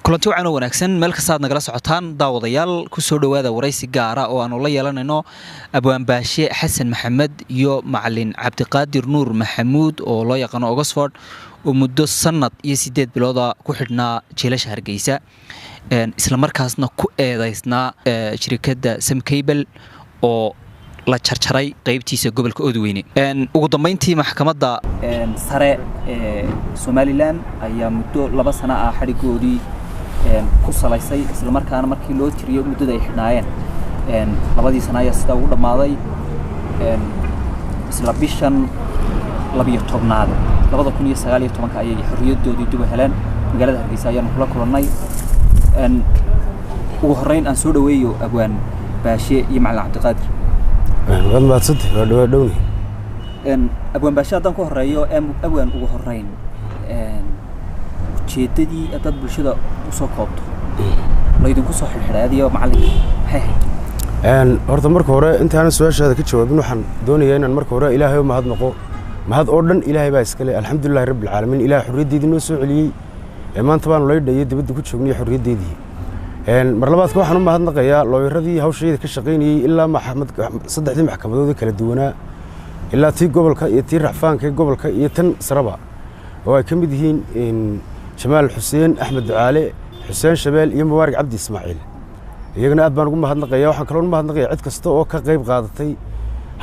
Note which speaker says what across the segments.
Speaker 1: Kulanti wacan oo wanaagsan meel kastaad nagala socotaan, daawadayaal, kusoo dhowaada waraysi gaara oo aanu la yeelanayno Abwaan Baashe Xasan Maxamed iyo Macalin Cabdiqaadir Nuur Maxamuud oo loo yaqaano Oxford, oo muddo sanad iyo 8 bilooda ku xidhnaa jeelasha Hargeysa, islamarkaasna ku eedeysnaa shirikadda Somcable oo la jarjaray qeybtiisa gobolka Oodweyne. Ugu dambeyntii maxkamadda sare ee Somalilan ayaa muddo 2 sano ah xadhigoodii ku salaysay, islamarkaana markii loo tiriyo muddada ay xidhnaayeen 2dii sano ayaa sidaa ugu dhammaaday isla bishan 12aad 2019-ka ayay xorriyaddoodii dib u heleen. Magaalada Hargeysa ayaanu kula kulannay. Ugu horreyn aan soo dhaweeyo Abwaan Baashe iyo Macalin Cabdiqaadir.
Speaker 2: Waad mahadsantay, waa dhawaa dhowni.
Speaker 1: Abwaan Baashe haddaan ku horeeyo, abwaan, ugu horreyn ujeeddadii haddaad bulshada usoo koobto laydinku soo xidhxidhay adiyo macalinka maxay ahayd?
Speaker 2: Horta marka hore intaanan su-aashaada ka jawaabin, waxaan doonayaa inaan marka hore Ilaahay u mahadnaqo. Mahad oo dhan Ilaahay baa iskale, alxamdulilahi rabbi alcaalamiin. Ilahay xorriyaddeedii noo soo celiyey ee maanta baanu laydhayay dibadda ku joognay xorriyaddeedii. Mar labaadka waxaan u mahadnaqayaa looyaradii hawshayda ka shaqaynayey ilaa saddexdii maxkamadood ee kala duwanaa, ilaa tii gobolka iyo tii racfaanka ee gobolka iyo tan saraba, oo ay ka mid yihiin Jamaal Xuseen Axmed Ducaale, Xuseen Shabeel iyo Mubaarak Cabdi Ismaaciil. Iyagana aad baan ugu mahadnaqaya. Waxaan kaloo mahadnaqaya cid kasta oo ka qayb qaadatay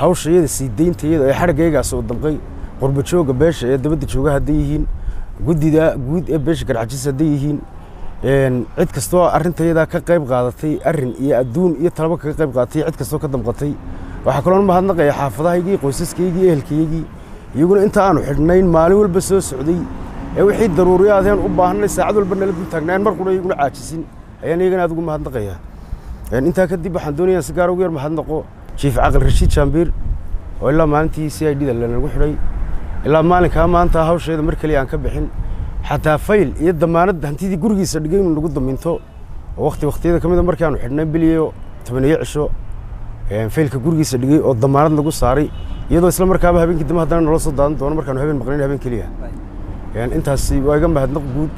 Speaker 2: hawsha iyada sii deyntayada ee xadhiggaygaas oo damqay, qurba joogga beesha ee dabadda jooga hadday yihiin, guddida guud ee beesha Garxajis hadday yihiin, cid kastoo arrintayadaa ka qayb qaadatay, arrin iyo adduun iyo talabo kaga qayb qaadatay, cid kastoo ka damqatay. Waxaa kaloo mahadnaqaya xaafadahaygii, qoysaskaygii, ehelkaygii, iyaguna inta aanu xidhnayn maalin walba soo socday ee wixii daruuriyaadeen u baahanay saacad walba nala dul taagnaayeen, mar qura iyaguna caajisin, ayaan iyagana aad ugu mahadnaqayaa. Intaa kadib waxaan doonayaa si gaar ugu yar mahadnaqo Jiif Caqil Rashiid Jaambiir, oo ilaa maalintii CID da lanagu xidhay ilaa maalinkaa maanta hawsheeda mar keliya aan ka bixin, xataa fayl iyo damaanad hantidii gurigiisa dhigay inuu nagu daminto, oo wakti waktiyada ka mid a markii aanu xidhnay biliyo 10 cisho faylka gurigiisa dhigay oo damaanad nagu saaray, iyadoo isla markaaba habeenkii dambe haddana nala soo daadan doono markaanu habeen maqnayn habeen keliya. Intaasi waa iga mahadnaq guud.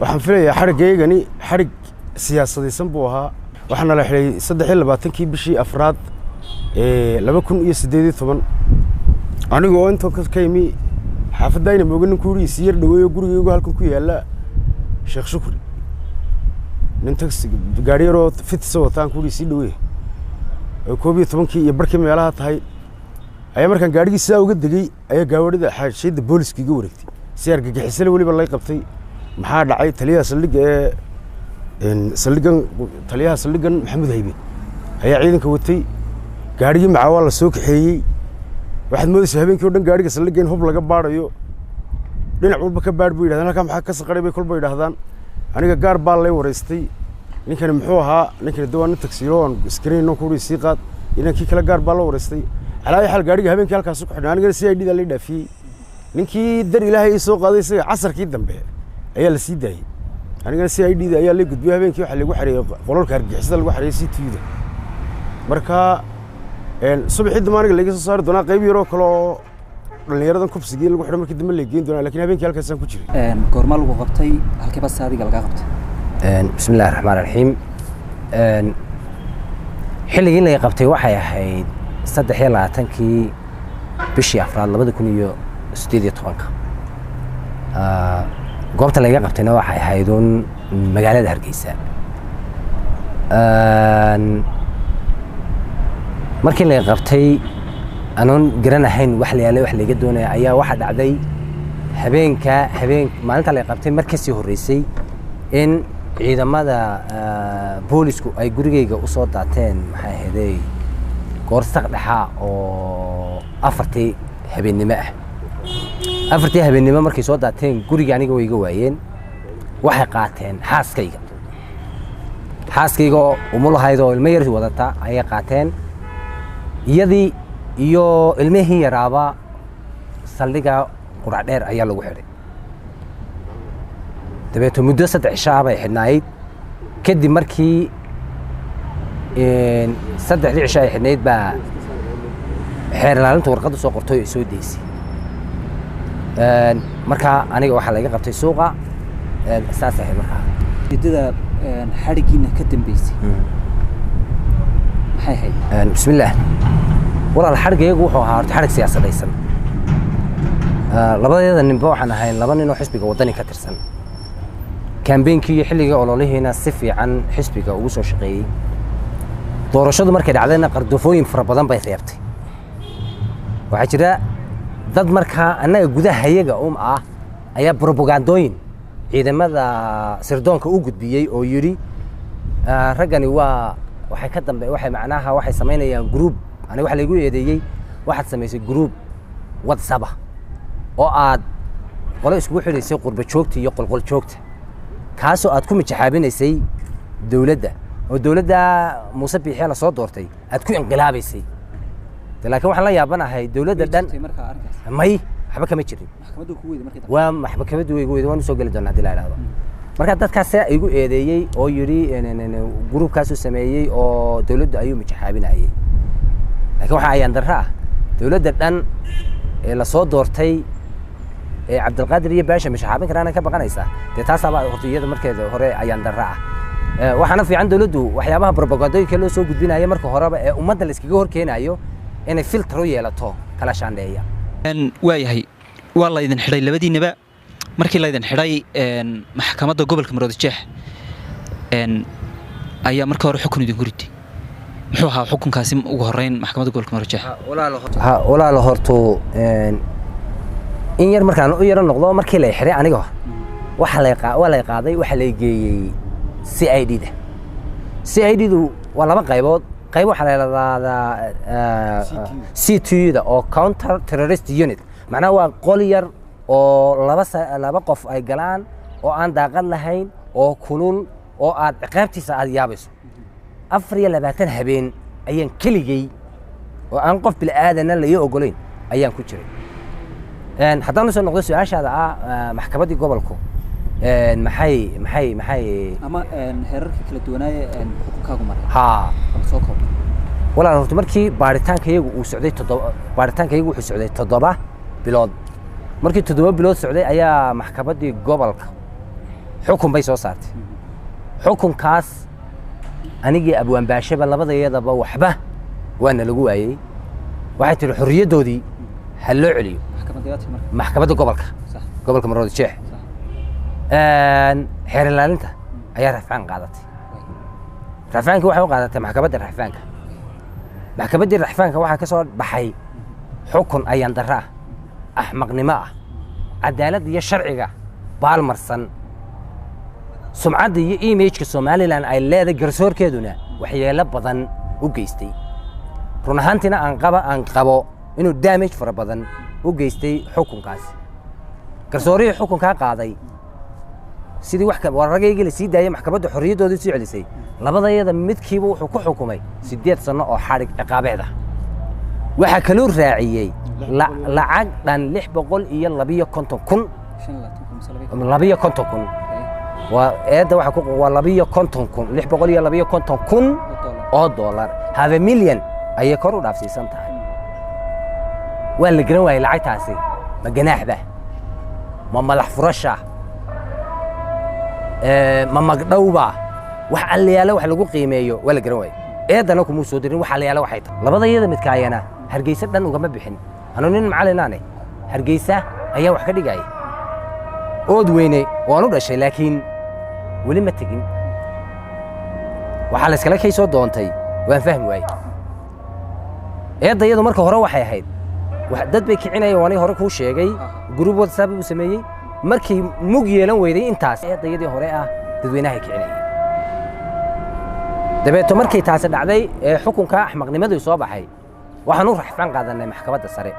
Speaker 2: Waxaan filayaa xadhiggaygani xadhig siyaasadaysan buu ahaa. Waxaana la xidhay 23-kii bishii afraad 2018, aniga oo intan ka yimi xaafadda ayna mooga nin kuurigiisi yar dhaweeyo gurigaygu halkan ku yaalla Sheekh Shukri, nin taxi gaari yaroo fitisa wataan kuurigiisii dhaweey oo 11-kii iyo barkii meelaha tahay ayaa markaan gaadhigii sidaa uga degey ayaa gaawadhida xaashiyadda booliska iga wareegtay, si argagixisale weliba lay qabtay. Maxaa dhacay? Taliyaha saldhigga ee saldhiggan, taliyaha saldhiggan Maxamuud Haybe ayaa ciidanka watay. Gaadhigii macaa waa la soo kaxeeyey. Waxaad moodaysaa habeenkii o dhan gaadhiga saldhigga in hub laga baadhayo. Dhinac walba ka baadh bay yidhahdaan, halkaa maxaa ka saqaray bay kolba yidhahdaan. Aniga gaar baa lay waraystay. Ninkani muxuu ahaa? Ninkani de waa nin tagsiilo aan iskarayn kuuri sii qaad. Inankii kale gaar baa loo waraystay. Calaa ayi xaal gaadhiga habeenkii halkaas ku xidhnay, anigana CID da lay dhaafiyey. Ninkii dar Ilaahay ii soo qaaday isaga casarkii dambe ayaa la sii daayey, anigana CID da ayaa lay gudbiyey. Habeenkii waxaa lagu xareeyey qolalka argagixisada lagu xareeyey CTU da. Marka subaxii dambe aniga laiga soo saari doonaa qayb yaroo kale oo dhallinyaradan kubsigii lagu xidho markii dambe lay geyn doonaa, lakin habeenkii halkaasaan ku jiray.
Speaker 1: Goorma lagu qabtay? Halkee base adiga lagaa qabtay?
Speaker 3: Bismi illahi raxmaan raxiim. Xilligii laga qabtay waxay ahayd 23-kii bishii afraad 2018-ka. Goobta laga qabtayna waxay ahayd un magaalada Hargeysa. Markii laga qabtay anoon garanahayn wax la yaalay wax laga doonaya ayaa waxaa dhacday habeenka habeen maalinta laga qabtay mar kasii horreysay in ciidamada boolisku ay gurigeyga usoo daateen, maxay ahaydey, goor saq dhexa oo 4tii habeennimo ah. 4tii habeennimo markay soo daateen guriga aniga way iga waayeen. Waxay qaateen xaaskayga, xaaskayga oo umulahayd oo ilmo yar wadata ayay qaateen. Iyadii iyo ilmihii yaraaba saldhiga Qurac Dheer ayaa lagu xidhay. Dabeeto muddo 3 cisho ah bay xidhnayd. Kadib markii 3dii cisho ay xidhnayd baa xeer ilaalinta warqadda soo qortay oo soo deysay. Markaa aniga waxaa laga qabtay suuqa. Saas ahayd markaa.
Speaker 1: Ujeedada xadhiggiina ka dambeysay maxay ahayd?
Speaker 3: Bismillaah walaal, xadhigaygu wuxuu ahaa horta xadhig siyaasadaysan. Labadeeda ninba waxaan ahayn laba nin oo xisbiga Waddani ka tirsan, campaign-kii iyo xilligii ololihiina si fiican xisbiga ugu soo shaqeeyey. Doorashadu markay dhacdayna qardofooyin fara badan bay reebtay. Waxaa jira dad markaa annaga gudaha hayaga ah ayaa brobagandooyin ciidamada sirdoonka u gudbiyey oo yidhi, "Raggani waa waxay ka dambe, waxay macnaha waxay samaynayaan group." Aniga waxa laygu eedeeyey, "Waxaad samaysay group WhatsApp ah oo aad qolo iskugu xidhaysay qurba joogta iyo qolqol joogta, kaasoo aad ku mijaxaabinaysay dowladda, oo dowladda Muuse Biixi la soo doortay aad ku inqilaabaysay." De laakiin waxaan la yaabanahay dowladda dhan
Speaker 1: Jirtay markaa arrinkaas?
Speaker 3: May, waxba kama jirin.
Speaker 1: Maxkamaddu ku weyday markii dambe?
Speaker 3: Waa maxkamaddu way igu weyday, waan usoo geli doonaa haddii la idhaahdo. Marka dadkaas igu eedeeyey oo yidhi group-kaasuu sameeyey oo dowladdu ayuu mijaxaabinayay. Laakiin waxaa ayaan darro ah dowladda dhan ee lasoo doortay ee Cabdilqaadir iyo Baasha mijaxaabin karaana ka baqanaysaa. Dee taasaaba horta iyada markeeda hore ayaan darro ah. Waxaana fiican dowladdu waxyaabaha propagandooyinka loo soo gudbinayo marka horeba ee ummadda la iskaga hor keenayo inay filter u yeelato, kala shaandheeya.
Speaker 1: Waayahay, waa laydin xidhay labadiinaba. Markii laydin xidhay, maxkamadda gobolka Maroodi Jeex ayaa marka hore xukun idinku riday. Muxuu ahaa xukunkaasi ugu horreyn maxkamadda gobolka Maroodi Jeex?
Speaker 3: Ha walaalo, horto in yar markaan u yaro noqdo, markii lay xiray aniga waxa lay waa lay qaaday, waxa lay geeyey CID da. CID du waa laba qaybood. Qayb waxaa la yidhahdaa CTU da oo counter terrorist unit, macnaha waa qol yar oo laba qof ay galaan oo aan daaqad lahayn oo kulul oo aad ciqaabtiisa aad yaabayso. 24 habeen ayaan keligay oo aan qof bil'aadana la ii ogolayn ayaan ku jiray. Haddaan usoo noqdo su-aashaada ah, maxkamaddii gobolku maxay
Speaker 1: Ama heerarkii kala duwanaaye xukunkaagu maray bal soo koob.
Speaker 3: Walaal, horta markii baaritaanka iyagu uu socday 7, baaritaanka iyagu wuxuu socday 7 bilood. Markii 7 bilood socday ayaa maxkamaddii gobolka xukun bay soo saartay. Xukunkaas anigii abwaan Baasheba labadayadaba waxba waana lagu waayey. Waxay tihi xorriyaddoodii ha loo celiyo.
Speaker 1: Maxkamadda marka?
Speaker 3: Maxkamadda gobolka, gobolka Maroodi Jeex. Xeer ilaalinta ayaa rafcaan qaadatay. Rafcaankii waxay u qaadatay maxkamadda rafcaanka. Maxkamaddii rafcaanka waxaa ka soo baxay xukun ayaan darro ah, axmaqnimo ah, cadaaladda iyo sharciga baalmarsan, sumcadda iyo image-ka Somaliland ay leedahay garsoorkeeduna waxyeelo badan u geystay. Run ahaantiina aan qabo inuu damage fara badan u geystay xukunkaas. Garsoorihii xukunkaa qaaday sidii wax waa ragaygii la sii daayay, maxkamadda xorriyaddoodii sii celisay, labadayada midkiiba wuxuu ku xukumay 8 sano oo xadhig ciqaabeed ah. Waxaa kaloo raaciyey lacag dhan 652,000. 52,000 waa eedda waxa ku waa 52,000, 652,000 oo dollar, half a million ayay kor u dhaafsiisan tahay. Waa la garan waayey lacagtaasi ma ganaaxba, ma madax furasha, ma magdhowba, wax allayaale wax lagu qiimeeyo waa la garan waayey. Eeddana kumuu soo dirin wax allayaale waxay tahay. Labadayada midkaayana Hargeysa dhan ugama bixin. Anu nin macallinaane, Hargeysa ayaa wax ka dhigaya. Ood weyne waan u dhashay, laakiin weli ma tegin. Waxaa la iskala kay soo doontay waan fahmi waayey. Eedda iyadu marka hore waxay ahayd dad bay kicinayeen, waanay hore kuu sheegay, group WhatsApp buu sameeyey. Markii mug yeelan weyday intaas, eeddayadii hore ah dadweynahay kicinayeen. Dabeeto markay taasi dhacday ee xukunka axmaqnimadii soo baxay, waxaan u raxfaan qaadanay maxkamadda sare.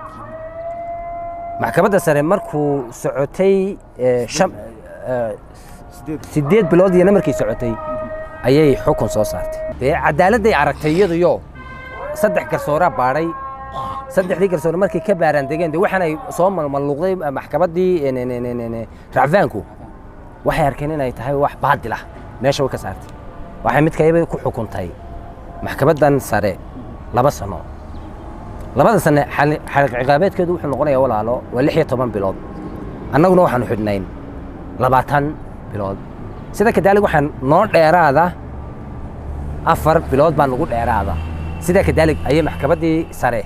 Speaker 3: Maxkamadda sare markuu socotay 8 bilood iyana markay socotay ayay xukun soo saartay. Dee cadaaladday aragtay iyaduyo saddex garsooraa baadhay. Saddexdii garsoore markay ka baaraan degeen, dee waxaanay soo malmaluuqday maxkamaddii racfaanku, waxay arkeen inay tahay wax baadil ah, meesha way ka saartay. Waxay mid kayba ku xukuntay maxkamaddan sare 2 sano. Labada sane xariiq ciqaabeedkeedu wuxuu noqonayaa, walaalo, waa 16 bilood. Annaguna waxaanu xidhnayn 20 bilood. bilood. Sida kadaalig waxaan noo dheeraada 4 bilood baa nagu dheeraada. Sida kadaalig ayay maxkamaddii sare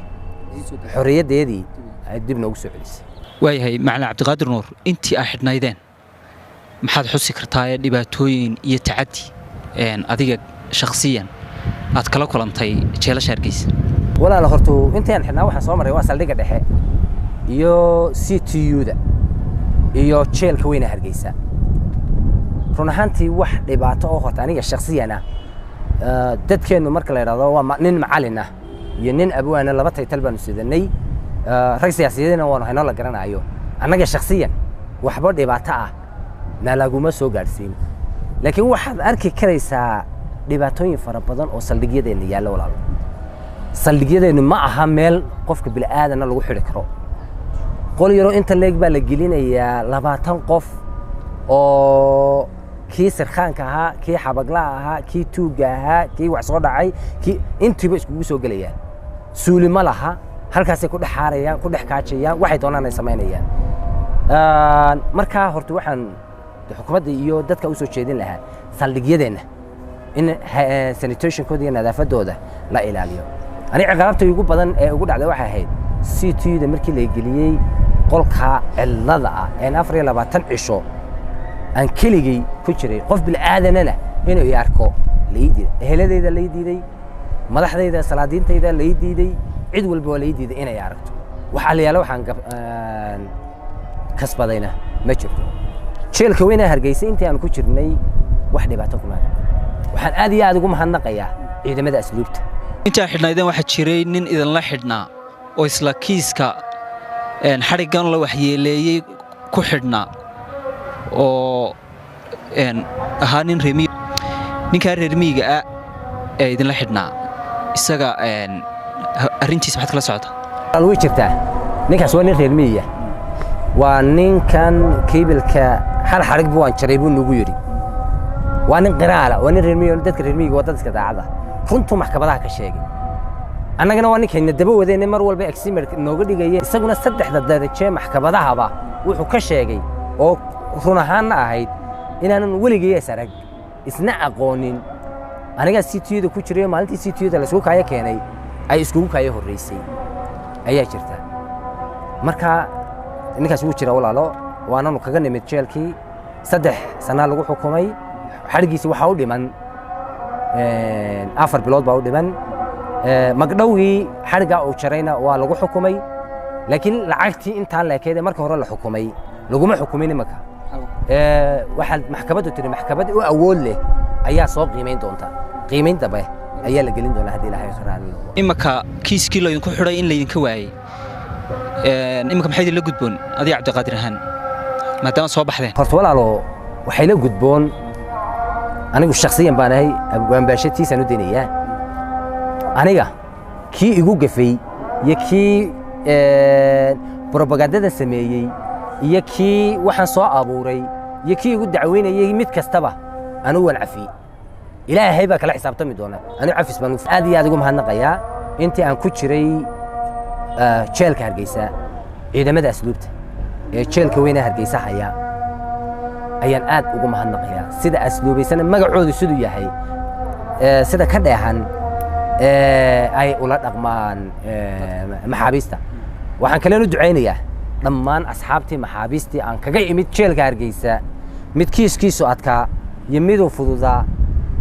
Speaker 3: xorriyaddeedii ay dib noogu soo celisay.
Speaker 1: Waayahay, macalin Cabdiqaadir Nuur, intii aa xidhnaydeen maxaad xusi kartaa ee dhibaatooyin iyo tacaddi adiga shakhsiyan aad kala kulantay jeelasha Hargeysa?
Speaker 3: Walaal, hortu intaan xidhnaa waxaan soo maray waa saldhigga dhexe iyo CTU-da iyo jeelka weyne Hargeysa. Run ahaantii wax dhibaato oo horta aniga shakhsiyan ah, dadkeennu marka la yidhahdo waa nin macalin ah iyo nin abwaana, laba title baanu sidanay, rag siyaasiyiinna waanu haynoo la garanayo. Annaga shakhsiyan waxba dhibaato ah na laguma soo gaadhsiin, laakiin waxaad arki karaysaa dhibaatooyin fara badan oo saldhigyadeenna yaalla. Walaalo, saldhigyadeennu ma aha meel qofka bila'aadana lagu xidhi karo. Qol yaroo inta leeg baa la gelinayaa 20 qof oo kii sirkhaanka ahaa, kii xabaglaha ahaa, kii tuugga ahaa, kii wax soo dhacay, kii intiiba iskugu soo gelayaan. Suuli ma laha, halkaasay ku dhex xaarayaan, ku dhex kaajayaan, waxay doonaan ay samaynayaan. Markaa horta waxaan xukuumadda iyo dadka u soo jeedin lahaa saldhigyadeenna in sanitationkooda iyo nadaafaddooda la ilaaliyo. Aniga ciqaabta ugu badan ee ugu dhacday waxay ahayd CT-da markii la geliyey qolka cidlada ah een 24 cisho aan keligay ku jiray, qof bil'aadanana inuu i arko la ii diiday, eheladayda la ii diiday, madaxdayda salaadiintayda la ii diiday, cid walba waa la ii diiday inay aragto. Wax allayaalo waxaan kasbadayna ma jirto. Jeelka weynaa Hargeysa intii aan ku jirnay wax dhibaato kuma arag. Waxaan aad iyo aad ugu mahadnaqayaa ciidamada asluubta.
Speaker 1: Intaa xidhnaydeen waxaa jiray nin idinla xidhnaa oo isla kiiska xadhiggan la waxyeeleeyey ku xidhnaa oo ahaa nin reer miyi. Ninkaa reer miyiga ah ee idinla xidhnaa isaga arrintiisa maxaad kala socotaa?
Speaker 3: Way jirtaa, ninkaas waa nin reer miyiya. Waa ninkan kiibilka hal xadhig buu waan jaray buu nagu yidhi. Waa nin qiraala, waa nin reer miyiga. Dadka reer miyiga waa dad iska daacada, runtuu maxkamadaha ka sheegay. Annagana waa ninkayna daba wadeenay mar walba eximer nooga dhigayeen. Isaguna saddexda daraje maxkamadahaba wuxuu ka sheegay oo run ahaanna ahayd inaanan weligay is arag, isna aqoonin. Anigaa CTU-da ku jiray oo maalintii CTU-da la isugu kaayo keenay ay iskugu kaayo horreysay ayaa jirta. Marka ninkaas wuu jira, walaalo, waananu kaga nimid jeelkii. 3 sanaa lagu xukumay, xadhiggiisi waxaa u dhiman 4 bilood baa u dhiman. Magdhowgii xadhiggaa uu jarayna waa lagu xukumay, laakiin lacagtii intaa leekeed ee marka hore la xukumay laguma xukumin. Imanka waxaa maxkamaddu tiri maxkamad u awood leh ayaa soo qiimayn doonta, qiimayn dambe ayaa la gelin doonaa haddii Ilaahay raali noqdo.
Speaker 1: Imanka kiiskii laydinku xidhay in laydinka waayey, imanka maxay idinla gudboon adiga Cabdiqaadir ahaan maadaama soo baxdeen?
Speaker 3: Horta walaalo, waxay la gudboon anigu shakhsiyan baan ahay abwaanbaashatiisaan u daynayaa. Aniga kii igu gafay iyo kii brobagandada sameeyey iyo kii waxaan soo abuuray iyo kii igu dacweynayey, mid kastaba anigu waan cafiyey. Ilaahay baa kala xisaabtami doona. Anigu cafis baan aad iyo aad ugu mahadnaqayaa intii aan ku jiray jeelka Hargeysa. Ciidamada asluubta ee jeelka weyne Hargeysa haya ayaan aad ugu mahadnaqayaa sida asluubaysana magacoodu siduu yahay, sida ka dheehan ay ula dhaqmaan maxaabiista. Waxaan kaleenu ducaynayaa dhammaan asxaabtii maxaabiistii aan kaga imid jeelka Hargeysa, mid kiiskiisu adkaa iyo miduu fududaa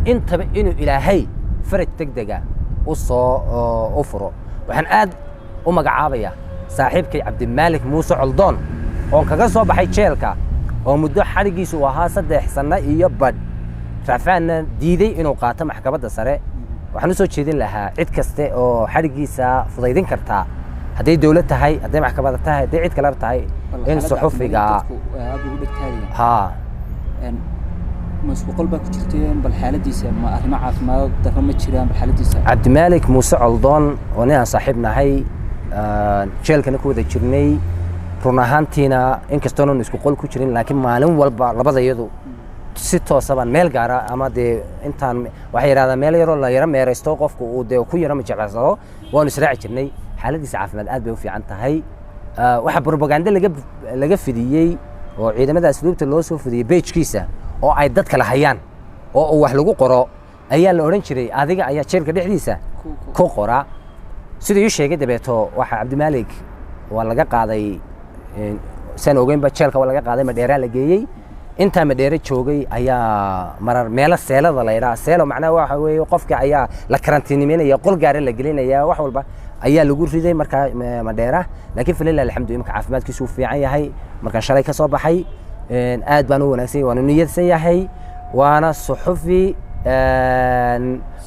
Speaker 3: intaba, inuu Ilaahay faraj deg dega u soo u furo. Waxaan aad u magacaabayaa saaxiibkay Cabdimaalik Muuse Coldoon oon kaga soo baxay jeelka oo muddo xadhiggiisu uu ahaa 3 sanno iyo badh, racfaanna diiday inuu qaato maxkamadda sare. Waxaan u soo jeedin lahaa cid kaste oo xadhiggiisa fudaydin kartaa, hadday dowlad tahay, hadday maxkamada tahay, hadday cid kaleba tahay, in suxufiga
Speaker 1: aad ugu dhegtaagaya
Speaker 3: ha.
Speaker 1: Ma isku qol baa ku jirteen? Bal xaaladiisa, ma arrimo caafimaad darro ma jiraan? Bal xaaladiisa.
Speaker 3: Cabdimaalik Muuse Coldoon oo nin aan saaxiib nahay, jeelkana ku wada jirnay, run ahaantiina inkastoonan isku qol ku jirin, laakiin maalin walba labada iyadu si toosa baan meel gaara ama dee intaan waxay yidhahdaan meel yaroo la yaro meeraysto qofku uu dee ku yaro majececsado waanu israaci jirnay. Xaaladiisa caafimaad aad bay u fiican tahay. Waxaa brobaganda laga fidiyey oo ciidamada asluubta loo soo fidiyey page-kiisa oo ay dad kala hayaan oo uu wax lagu qoro ayaa la odhan jiray adiga ayaa jeelka dhexdiisa ku qora. Siduu ii sheegay dabeeto waxa Cabdimaalik waa laga qaaday, saan ogeynba jeelka waa laga qaaday, Madheeraa la geeyey. Intaa Madheere joogay ayaa marar meelo seelada la yidhaha, seelo macnaha waxa weeye qofka ayaa la karantiinimeynaya, qol gaara la gelinaya, wax walba ayaa lagu riday markaa Madheera. Laakiin falilah alxamdu imika caafimaadkiisu uu fiican yahay. Markaan shalay ka soo baxay aad baan u wanaagsan yahay, waana niyadsan yahay, waana suxufi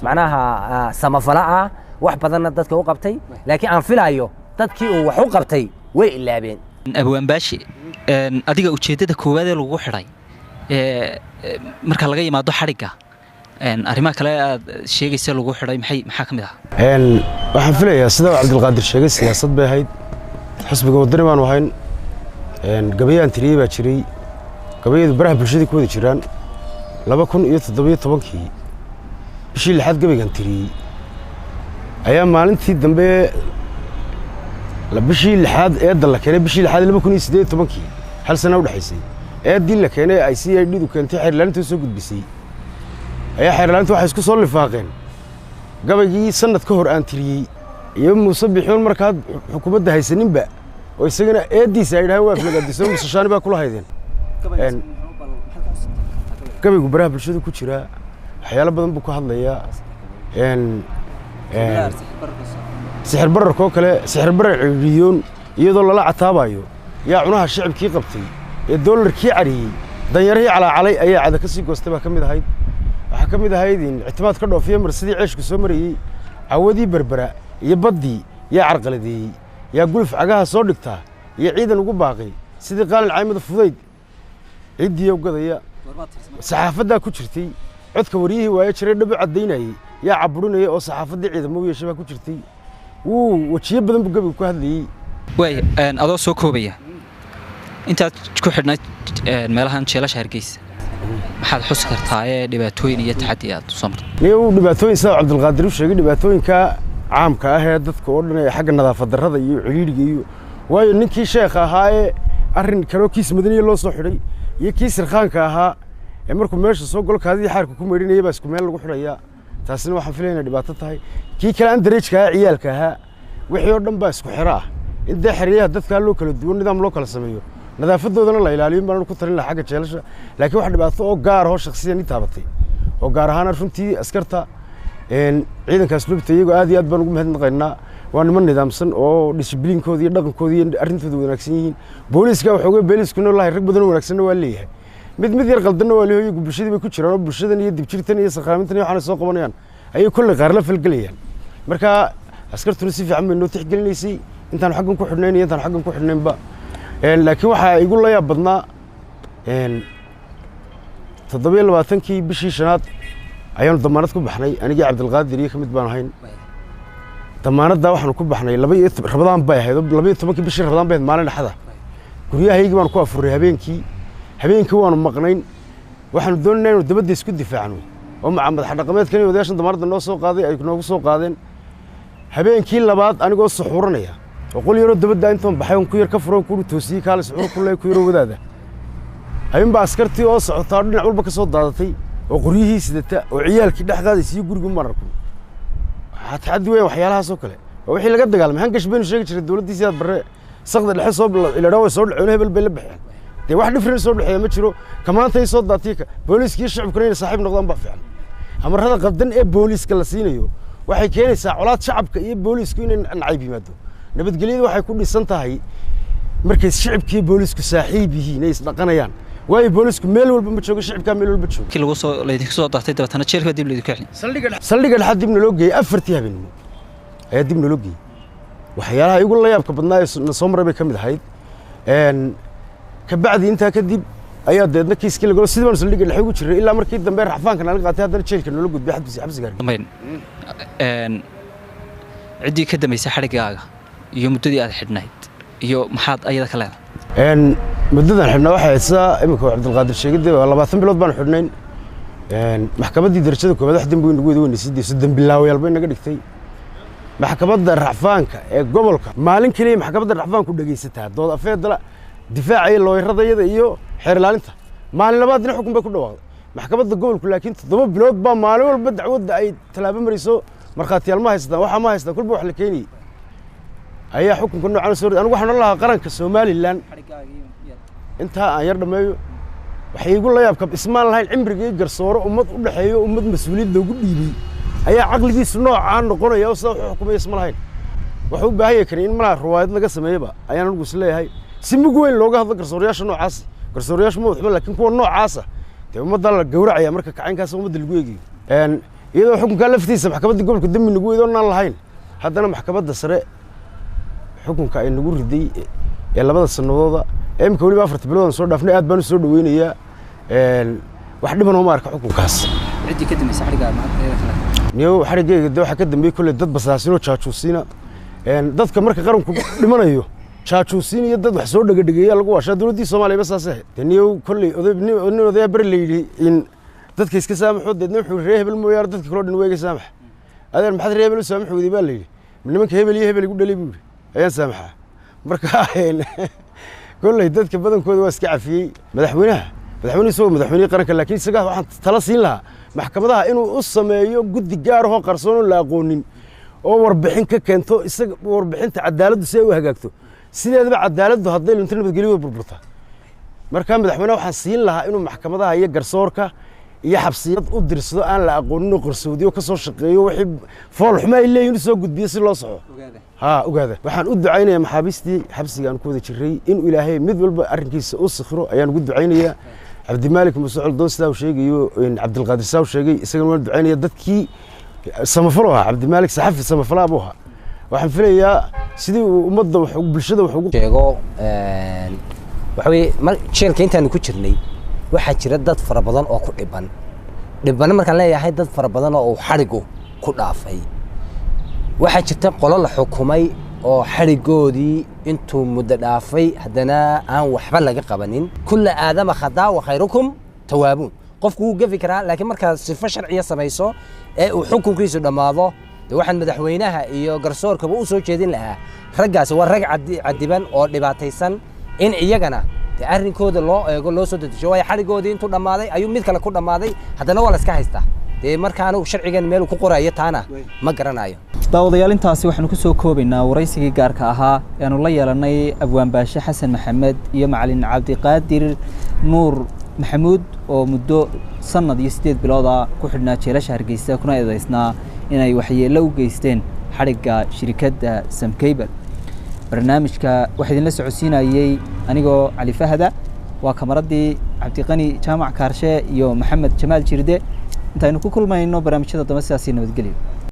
Speaker 3: macnaha samafala ah, wax badanna dadka u qabtay, laakiin aan filaayo dadkii uu wax u qabtay way ilaabeen.
Speaker 1: Abwaan Baashi, adiga ujeeddada koowaad ee lagu xidhay marka laga yimaado xadhigga, arrimaha kale aad sheegaysa lagu xidhay maxaa ka mid ah?
Speaker 2: Waxaan filayaa sida uu Cabdilqaadir sheegay siyaasad bay ahayd. Xisbiga Waddani baanu ahayn. Gabayaan tiriyey baa jiray, gabayadu baraha bulshada ku wada jiraan. 2017-kii bishii lixaad gabaygan tiriyey ayaa maalintii dambe bishii lixaad eedda la keenay, bishii lixaad 2018-kii, hal sana u dhexaysay eeddii la keenay ay CID-du keentay, xeerlaalinta soo gudbisay ayaa xeerlaalinta waxay isku soo lifaaqeen gabaygii sanad ka hor aan tiriyey iyo Muuse Bixuun markaad xukuumadda haysaninba oo isagana eeddiisa ay dhahaan waa aflagaadiso Muuse Shaani baa kula haydeen. Gabaygu baraha bulshada ku jiraa, waxyaalo badan buu ka hadlayaa. Sixir bararkoo kale, sixir barar cidhiyoon iyadoo lala cataabayo yaa cunaha shicibkii qabtay ee doolarkii cariyey, danyarihii calaacalay ayaa cada ka sii goostay baa ka mid ahayd. Waxaa ka mid ahayd in ictimaad ka dhoofiya marsidii ceeshku soo marayey, cawadii Berbera iyo baddii yaa carqaladeeyey, yaa guluf cagaha soo dhigtaa iyo ciidan ugu baaqay sidii qaalin caymada fudayd ciiddiiyo gadaya. Saxaafaddaa ku jirtay, codka waryihii waayo jiray dhab u caddaynayey yaa caburinaya oo saxaafaddii ciidamo u yeeshay baa ku jirtay. Wuu wejiyo badan buu gabaygu ku hadlayey.
Speaker 1: Waay, adoo soo koobaya, intaad ku xidhnayd meelahan jeelasha Hargeysa maxaad xusi kartaa ee dhibaatooyin iyo taxaddi aad soo martay?
Speaker 2: Niyo dhibaatooyin sida Cabdilqaadir u sheegay, dhibaatooyinka caamka ah ee dadka oo dhan ee xagga nadaafad darrada iyo cidhiidhiga iyo waayo ninkii sheekha ahaa ee arrin kaloo kiis madaniya loo soo xidhay iyo kii sirkhaanka ahaa ee markuu meesha soo galo kaadidii xaarka ku meydhinaya baa isku meel lagu xidhayaa. Taasina waxaan filaya inay dhibaato tahay. Kii kale aan dareejka ahaa, ciyaalka ahaa, wixii oo dhan baa isku xero ah. In dee xeryaha dadkaa loo kala duwan nidaam loo kala sameeyo, nadaafadoodana la ilaaliyo baan ku talin lahaa xagga jeelasha. Laakiin wax dhibaato oo gaar ah oo shakhsiyan i taabatay oo gaar ahaan runtii askarta ciidanka asluubta iyagoo aad iyo aad baan ugu mahadnaqaynaa. Waa niman nidaamsan oo dishibliinkooda iyo dhaqankooda iyo arrintooda wanaagsan yihiin. Booliiska waxooga booliiskuna wallaahi rag badan oo wanaagsanna waa leeyahay, mid mid yar qaldanna waa leeyahay. Iyagu bulshadii bay ku jiraan oo bulshadan iyo dibjirtan iyo sarqaamintan iyo waxaana soo qabanayaan ayay kolley qaar la falgelayaan. Marka askartuna si fiican bay noo tixgelinaysay intaan xaggan ku xidhnayn iyo intaan xaggan ku xidhnaynba. Laakiin waxaa igu la yaab badnaa 27-kii bishii shanaad ayaanu damaanad ku baxnay, anigii Cabdilqaadir iyo ka mid baan ahayn. Damaanaddaa waxaanu ku baxnay laba iyo Rabadaan bay ahayd, oo 12-kii bishii Rabadaan bay ahayd, maalin dhexda. Guryahaygii baanu ku afuray habeenkii, habeenkii waanu maqnayn. Waxaanu doonaynaa inuu dabadda isku difaacno oo maca madax dhaqameedkan iyo odayaashan damaanadda noo soo qaaday ay noogu soo qaadeen. Habeenkii labaad anigoo suxuuranaya oo qol yaroo dabadda intoon baxay oon ku yar ka furan ku toosiyey kaale suxuur ku leey ku yaroo wadaada habeen baa askartii oo socotaa dhinac walba ka soo daadatay oo qoryihii sidata oo ciyaalkii dhex qaadaysiiyo gurigu maan arko. Waxaa taxaddi weyn waxyaalahaas oo kale waa wixii laga dagaalamay. Hangash baynu sheegi jiray dowladdii Siyaad Barre saqda dhexe soo iladhaa way soo dhaceen, hebel bay la baxeen. Dee wax dhifrin soo dhexeeya ma jiro. Kamaanta ay soo daatay booliiska iyo shacabkuna inay saaxiib noqdaan baa fiican. Amarada qaldan ee booliiska la siinayo waxay keenaysaa colaad shacabka iyo booliisku inay nacayb yimaado. Nabadgelyadu waxay ku dhisan tahay markay shicibka iyo booliisku saaxiib yihiin ay isdhaqanayaan, waayo boolisku meel walba ma joogo, shicibkaa meel walba joogo.
Speaker 1: Kii lagu soo laydinku soo dartay dabeetana jeelka dib laydinku celin
Speaker 2: saldhigga dhexa dib naloo geeyey, 4tii habeenimo ayaa dib naloo geeyey. Waxyaalaha igu la yaabka badnaa ee na soo maray bay ka mid ahayd. Kabacdi intaa kadib ayaa deedna kiiskii lagalo sidii baanu saldhigga dhexe ugu jirray ilaa markii dambe racfaanka nala qaatay, haddana jeelka noola gudbay xabsi xabsiga Hargeysa.
Speaker 1: Dambayn ciddii ka dambaysay xadhiggaaga iyo muddadii aad xidhnayd iyo maxaad ayada ka leedahay?
Speaker 2: Muddadan xidhnaa waxay ahayd sidaa iminka Cabdilqaadir sheegay, waa 20 bilood baanu xidhnayn. Maxkamaddii darajada koowaad wax dembi weyn nagu wada weynay sidii dembilaawayaal bay naga dhigtay. Maxkamadda racfaanka ee gobolka maalin keliya maxkamadda racfaanku dhegaysataa dood afeedala difaacaya looyaradayada iyo xeer ilaalinta Maalin labaadna xukun bay ku dhawaaqday maxkamadda gobolku, laakiin 7 bilood baa maalin walba dacwadda ay tallaabo marayso, markhaatiyaal ma haystaan, waxaa ma haystaan, kulba wax la keenayey ayaa xukunka noocan soo riday. Anigu waxaan odhan lahaa qaranka Somaliland intaa aan yar dhammeeyo, waxay igu la yaabka ismaan lahayn cimrigii garsoore ummad u dhexeeyo, ummad mas-uuliyad loogu dhiibay ayaa caqligiisu noocaa noqonaya oo sidaa wax xukumaya isma lahayn. Wuxuu u baahan yahay kani in malaha riwaayad laga sameeyaba ayaan anigu is leeyahay, si mug weyn looga hadlo garsoorayaasha noocaas. Garsoorayaashu ma waxba, laakiin kuwa noocaasa dee ummadda la gowracaya marka kacaynkaas ummadda lagu eegayo. Iyadoo xukunkaa laftiisa maxkamadda gobolka dembi nagu weydo naan lahayn, haddana maxkamadda sare xukunka ay nagu riday ee 2 sanadooda ee imika weliba 4 bilood aan soo dhaafnay aad baan u soo dhaweynayaa. Wax dhiban oo ma arka xukunkaas.
Speaker 1: Ciddii ka dambeysay xadhigga
Speaker 2: niyow xadhiggayga de waxaa ka dambeeyey kolley dad basaasinoo jaajuusiina. Dadka marka qaranku dhimanayo jaajuusiin iyo dad wax soo dhegadhegeeya lagu waashaa. Dowladdii Soomaaliya ba saas ahayd. Dee niyow kolley oday nin odayaa beri la yidhi in dadka iska saamaxo, deedna wuxuu ree hebel mooyaane dadka kaloo dhan waa iga saamax. Adeer maxaad ree hebel u saamax weyday baa la yidhi. Nimanka hebel iyo hebel igu dhalay buu yidhi ayaan saamaxaa. Marka kolley dadka badankooda waa iska cafiyey. Madaxweynaha, madaxweyne isagoo madaxweynihii qaranka, laakiin isaga waxaan tala siin lahaa maxkamadaha inuu u sameeyo guddi gaar ahoo qarsoon oo la aqoonin oo warbixin ka keento isaga warbixinta cadaaladdu si ay u hagaagto. Sideedaba cadaaladdu hadday lunto nabadgelyo way burburtaa. Marka madaxweynaha waxaan siin lahaa inuu maxkamadaha iyo garsoorka iyo xabsiyad u dirsado aan la aqoonin oo qarsoodiyo ka soo shaqeeyo wixii fool xumo ay leeyihiin soo gudbiyo si loo soxo. Haa, ogaada. Waxaan u ducaynayaa maxaabiistii xabsiga aan ku wada jiray inuu Ilaahay mid walba arrinkiisa u sikhro ayaan ugu ducaynayaa. Cabdimaalik Muuse Coldoon sidaa uu sheegayo, Cabdilqaadir sidaa uu sheegay, isagana waan ducaynaya. Dadkii samafalo ahaa, Cabdimaalik saxafi samafalaa buu ahaa. Waxaan filayaa sidii uu ummadda wax bulshada wax ugu
Speaker 3: sheego. Waxa weeye mar jeelka intaanu ku jirnay waxaa jira dad fara badan oo ku dhiban dhibana. Markaan leeyahay dad fara badan oo uu xadhigu ku dhaafay, waxaa jirta qolo la xukumay oo xadhigoodii intuu muddo dhaafay haddana aan waxba laga qabanin. Kulla aadama khadaa wa khayrukum tawaabuun. Qofku wuu gefi karaa, laakiin markaad sifo sharciya samayso ee uu xukunkiisu dhammaado, dee waxaan madaxweynaha iyo garsoorkaba u soo jeedin lahaa raggaasi waa rag cadiban oo dhibaataysan in iyagana dee arrinkooda loo eego, loo soo dedejiyo, waayo xadhigoodii intuu dhammaaday ayuu mid kale ku dhammaaday, haddana waa la iska haystaa. Dee marka anigu sharcigan meel ku qorayo taana ma garanayo.
Speaker 1: Daawadayaal, intaasi waxaanu ku soo koobaynaa waraysigii gaarka ahaa ee aanu la yeelanay Abwaan Baashe Xasan Maxamed iyo Macalin Cabdiqaadir Nuur Maxamuud oo muddo sanad iyo 8 bilooda ku xidhnaa jeelasha Hargeysa kuna eedeysnaa inay waxyeello u geysteen xadhigga shirikadda Samcable. Barnaamijka waxaa idinla socodsiinayey anigoo Cali Fahda, waa kamaradii Cabdiqani Jaamac Kaarshe iyo Maxamed Jamaal Jirde. Intaynu ku kulmayno barnaamijyada dambe, sidaasii nabadgelyo.